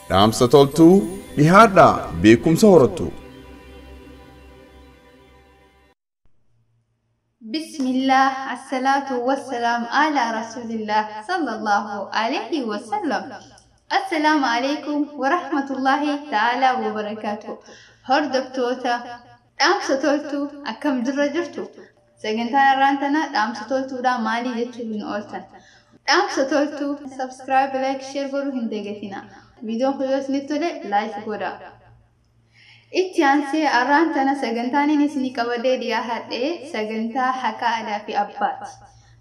Dhaamsa toltuu dhihaadhaa beekumsa horattu. Bismillah, assalatu wassalaam ala rasulillah sallallahu alayhi wasallam. Assalaamu alaikum wa rahmatullahi ta'ala wa barakaatu. Hordoftoota dhaamsa toltuu akkam jirra jirtu? Sagantaan har'aan tana dhaamsa toltuudhaa maalii jechuuf hin ooltan. Dhaamsa toltuu subscribe, like, share godhuu hin dagatina. Viidiyoon kun yoo isinitti tole like godhaa. Itti aansee har'aan tana sagantaan inni isinii qabadee dhiyaadhe sagantaa haqa haadhaa fi abbaati.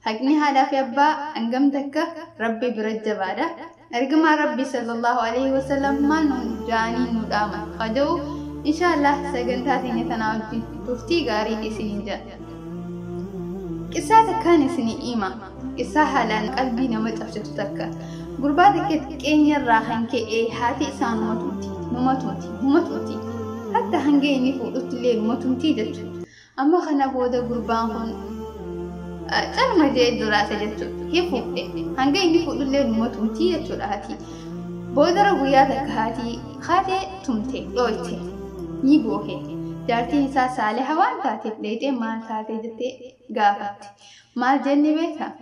Haqni haadhaa fi abbaa hangam takka Rabbi bira jabaadha. Ergamaan Rabbi sallallahu alaihi wasallam maal nuun ja'anii nu dhaaman qada'u inshaallah sagantaa teenya tanaa wajjin turtii gaarii isiniin jedha. Qissaa takkaan isinii hima. Qissaa haalaan qalbii nama cabsitu takka. Gurbaa takka xiqqeenya irraa kan ka'e haati isaa numa tumti, numa tumti, numa tumti. Hatta hanga inni fuudhutti illee numa tumti jechuudha. Amma kana booda gurbaan kun calma jee jiraate jechuudha. Hin fuudhe. Hanga inni fuudhullee numa tumti jechuudha haati. Boodara guyyaa takka haati haatee tumte dhooyte ni goohe. Jaartiin isaa saaliha waan taateef dheeyxee maal taatee jettee gaafatte. Maal jenni beektaa?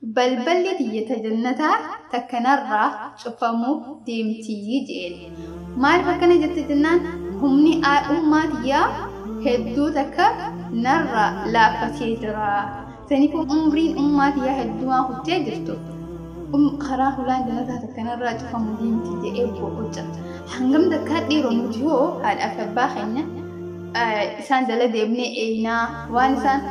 Balballi tiyya ta jannataa takka narraa cufamuuf deemtii jeen. Maaliif akkana jette jennaan humni ummaa tiyyaa hedduu takka narraa laaffatee jira. Saniifuu umriin ummaa tiyyaa hedduu waan kuttee jirtu karaa hulaan jannataa takka narraa cufamuu deemti jedhee boqocha. Hangam takkaa dhiiroo nuti hoo haadhaa fi abbaa keenya isaan jala deemnee eeynaa waan isaan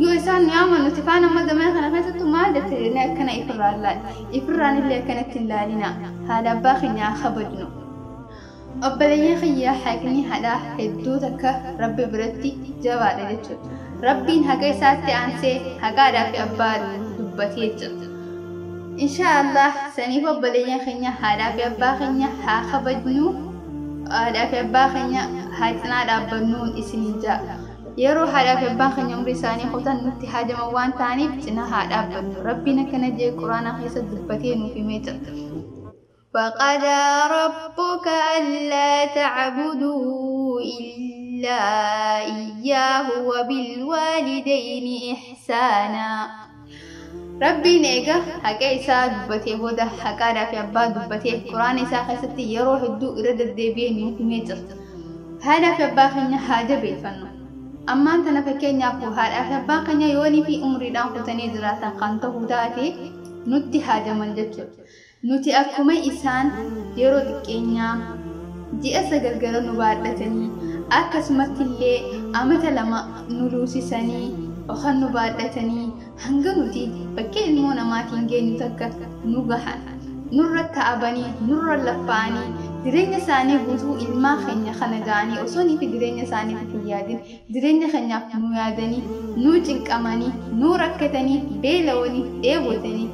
yoo isaan nu yaaman nuti kaan amma zamana kana keessattuu maal jette jennee akkana ifirraan laal ifirraan illee akkanatti hin laalina haadha abbaa keenya haa kabajnu. Obboleeyyan kiyya haqni haadhaa hedduu takka Rabbi biratti jabaadha jechuudha. Rabbiin haqa isaatti aansee haqa haadhaa fi abbaa dubbatee jira. Inshaa Allah saniif obboleeyyan keenya haadhaa fi abbaa keenya haa kabajnu haadhaa fi abbaa keenya haa cinaa dhaabbannuun isiniin ja'a. Yeroo haadhaa fi abbaan keenya umrii isaanii kutan nutti haajaman waan ta'aniif cinaa haa dhaabbannu. Rabbiin akkana jee Quraana keessa dubbatee nuuf himee jira. وقضى ربك ألا تعبدوا إلا إياه وبالوالدين إحسانا. Rabbiin eega haqa isaa dubbatee booda haqa haadhaa fi abbaa dubbatee Quraana isaa keessatti yeroo hedduu irra deddeebi'ee nuuf himee jira. Haadhaa fi abbaa keenya haa jabeeffannu. Ammaan tana fakkeenyaaf haadhaa fi abbaan keenya yoonii fi umriidhaan kutanii jiraatan kan ta'uu taate nutti haajaman jechuudha. Nuti akkuma isaan yeroo xiqqeenyaa ji'a 9 gara nu baadhatanii akkasumatti illee amata 2 nu luusisanii yookaan nu baadhatanii hanga nuti bakkee ilmoo namaatiin geenyu takka nu gahan. Nurra ta'abanii nurra laffa'anii jireenya isaanii guutuu ilmaa keenya kana ga'anii osoo niifi jireenya isaaniitiif hin yaadin jireenya keenyaaf nu yaadanii nu cinqamanii nu rakkatanii beela'anii dheebotanii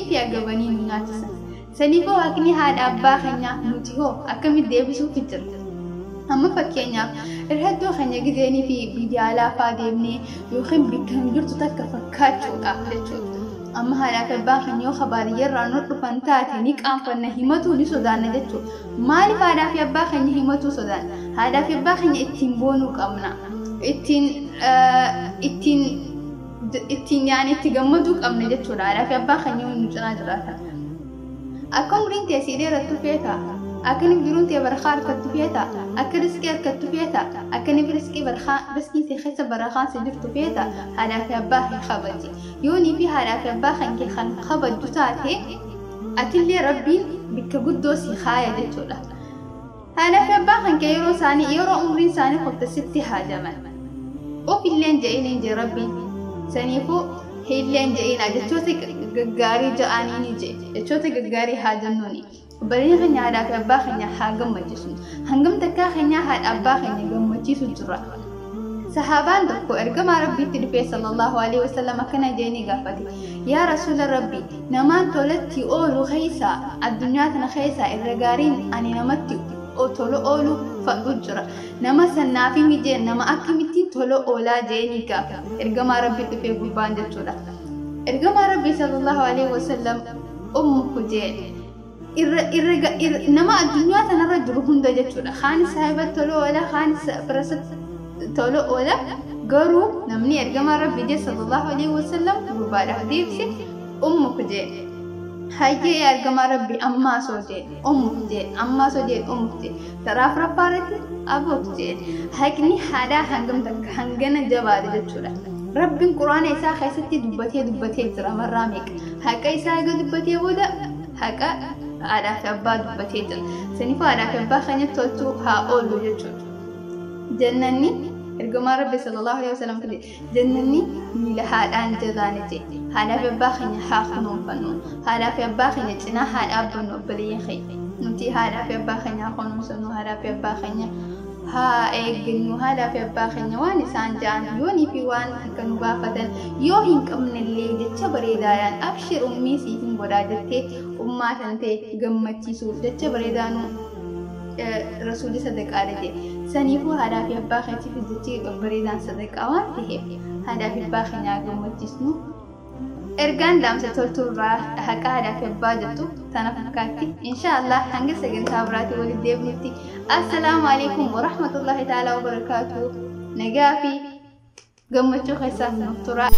ifi agabanii nu nyaachisan. Saniifuu haqni haadha abbaa keenyaa nuti hoo akkamitti deebisuuf jira? Amma fakkeenyaaf irra hedduu keenya gizeenii fi biyya alaa fa'aa deemnee yookiin bakka hin jirtu takka fakkaachuudhaaf jechuudha. Amma haadhaa fi abbaan keenya yoo baadiyyaarraa nu dhufan taate ni qaanfanna himatuu ni sodaanna jechuudha. Maaliif haadhaa fi abbaa keenya himatuu sodaanna? Haadhaa fi abbaa keenya ittiin boonuu qabna. Ittiin yaani itti gammaduu qabna jechuudha. Haadhaa fi abbaan keenya yoo nu cinaa jiraatan. Akka umriin tee sii dheerattu feetaa? Akka nif jiruun tee barakaa harkattu feetaa? Akka riskii harkattu feetaa? Akka nif riskii barakaa riskii see keessa barakaan si jirtu feetaa? Haadhaa fi abbaa kee kabaji. Yoo nii fi haadhaa fi abbaa kan kee kan kabajju taate atillee Rabbiin bikka guddoo si kaaya jechuudha. Haadhaa fi abbaa kan kee yeroo isaanii yeroo umriin isaanii kutte sitti haajaman. Of illeen je'iniin jee Rabbiin. Saniifuu hilleen je'inaa jechoota gaggaarii ja'anii ni jee jechoota gaggaarii haa jennuuni. Obboleeyyan keenya haadhaa fi abbaa keenya haa gammachiisnu. Hangam takkaa keenya haadha abbaa keenya gammachiisu jirra. Sahaabaan tokko ergamaa Rabbiitti dhufee sallallahu alaihi wasallam akkana jedhanii gaafate. Yaa Rasuula Rabbi, namaan tolatti oolu keessaa addunyaa tana keessaa irra gaariin ani namatti tola oolu fadhu jira. Nama sannaa fi mijee nama akkamittiin tola oolaa jedhanii gaafate. Ergamaa Rabbii dhufee gurbaan jechuudha. Ergamaa Rabbii sallallahu alaihi wasallam ummu jeen. Irra nama addunyaa tanarra jiru hunda jechuudha. Kaan saahiba toluu oola, kaan firasa toluu oola. Garuu namni ergamaa Rabbi jee sallallahu alaihi wasallam gurbaadhaaf deebise ummuk jee. Hayyee yaa ergamaa Rabbi ammaa soo jee ummuk jee, ammaa soo jee ummuk jee. Taraa afuraffaa irratti abuuk jee. Haqni haadhaa hangam takka hangana jabaadha jechuudha. Rabbiin quraana isaa keessatti dubbatee dubbatee jira marraa meeqa. Haqa isaa eega dubbatee booda haqa haadhaa fi abbaa dubbatee jira. Saniifuu haadhaa fi abbaa keenya tolchuu haa oolu jechuudha. Jannanni ergamaa Rabbi sallallahu alaihi wasallam kan jedhe jannanni miila haadhaan jalaani jedhe. Haadhaa fi abbaa keenya haa kunuunfannu. Haadhaa fi abbaa keenya cinaa haa dhaabbannu obboleeyyan keenya. Nuti haadhaa fi abbaa keenya haa kunuunsannu, haadhaa fi abbaa keenya haa eeggannu, haadhaa fi abbaa keenya waan isaan ja'an yoonii fi waan akka nu gaafatan yoo hin qabnellee jecha bareedaadhaan abshir ummii siif hin godhaa jettee ummaa tan ta'e gammachiisuuf jecha bareedaa nu rasuulli sadaqaadha jedhe. Saniifuu haadhaa fi abbaa keetiif jechi babbareedaan sadaqaa waan ta'eef haadhaa fi abbaa keenya haa gammachiisnu. Ergaan dhaamsa toltuu irraa haqa haadhaa fi abbaa jettu tana fakkaatti. Insha Allah hanga sagantaa biraatii walitti deebinutti assalaamu alaikum warahmatullahi ta'ala wabarakaatu. Nagaa fi gammachuu keessaan nuuf turaa.